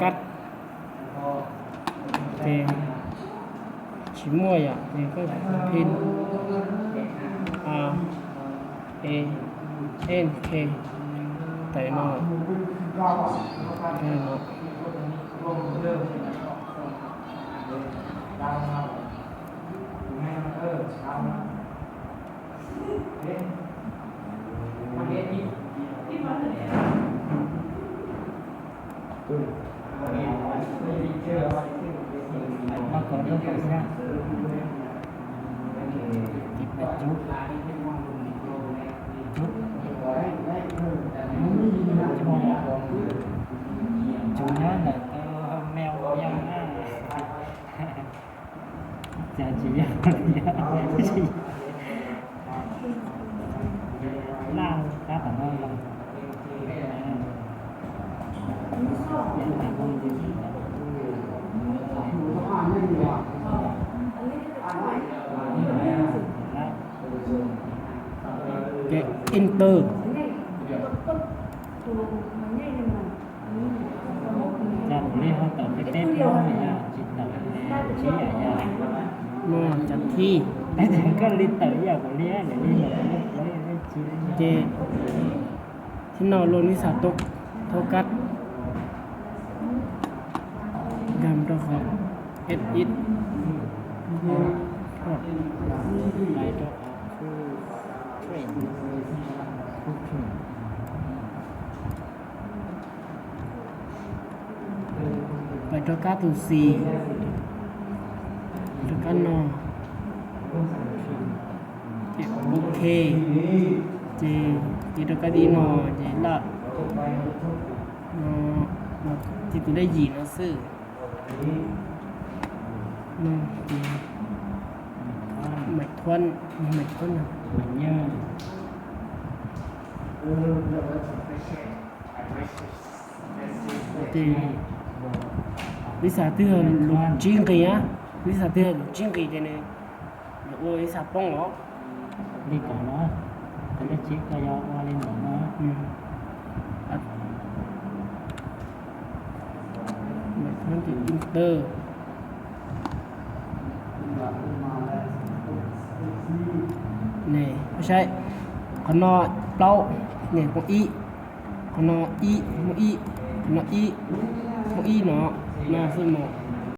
ກັດ ເຕ ຊິມົວຢາກເຕ ກໍພິມ R A N K ໄຕໜ້ອຍ ໄຕໜ້ອຍ. ມາກ່ອນເລື່ອງຂອງຊາດ ເກັບໄປຈຸກ ຈຸກ ຈຸກ ຈຸກນັ້ນແຫຼະ ແຕ່ວ່າແມວຍັງມາ. ຈະຊິຍາວ ຍາວ ລາວ ລາວ ແກະ Enter. ຈາກນີ້ເຮົາຕ້ອງໄປເຕັດເນາະ ຢ່າຊິເຕົາ ຊິຢ່າ ເນາະ ຈາກທີ່ ກໍລິເຕີ ຢ່າບໍ່ເລຍ ແລ້ວນີ້ເນາະ ເລຍ ເລຍ ເລຍ ເຈ ທີ່ເນາະ ໂລນວິຊາຕົກ ໂຟກັດ ດຳ ດອກ ເອັດ ອິດ ໄລ ດອກ ຄື ເທຣນ ຄື ເທຣນ. ໄປໂຕກາຕູຊີ ໂຕການໍ ໂອເຄ ເຈ ເຈໂຕກາດີນໍ ເຈລະນໍ ທີ່ໂຕໄດ້ຢີນໍ ຊື່ນໍ ເຈ ໄມຄອນ ໄມຄອນ ໄມເຢີ ໂອເຄ Bisa tu lu jingki ya. Bisa tu lu jingki de ne. Lu o isa pong lo. Li ko no. Tele chik ko yo o li no no. Hmm. At. Nanti enter. ນີ້ ບໍ່ໃຊ່ ຂະໜໍເປົ່າ ນີ້ ບໍ່ອີ ຂະໜໍອີ ບໍ່ອີ ຂະໜໍອີ ບໍ່ອີເນາະ ນອ ຊື່ໝໍ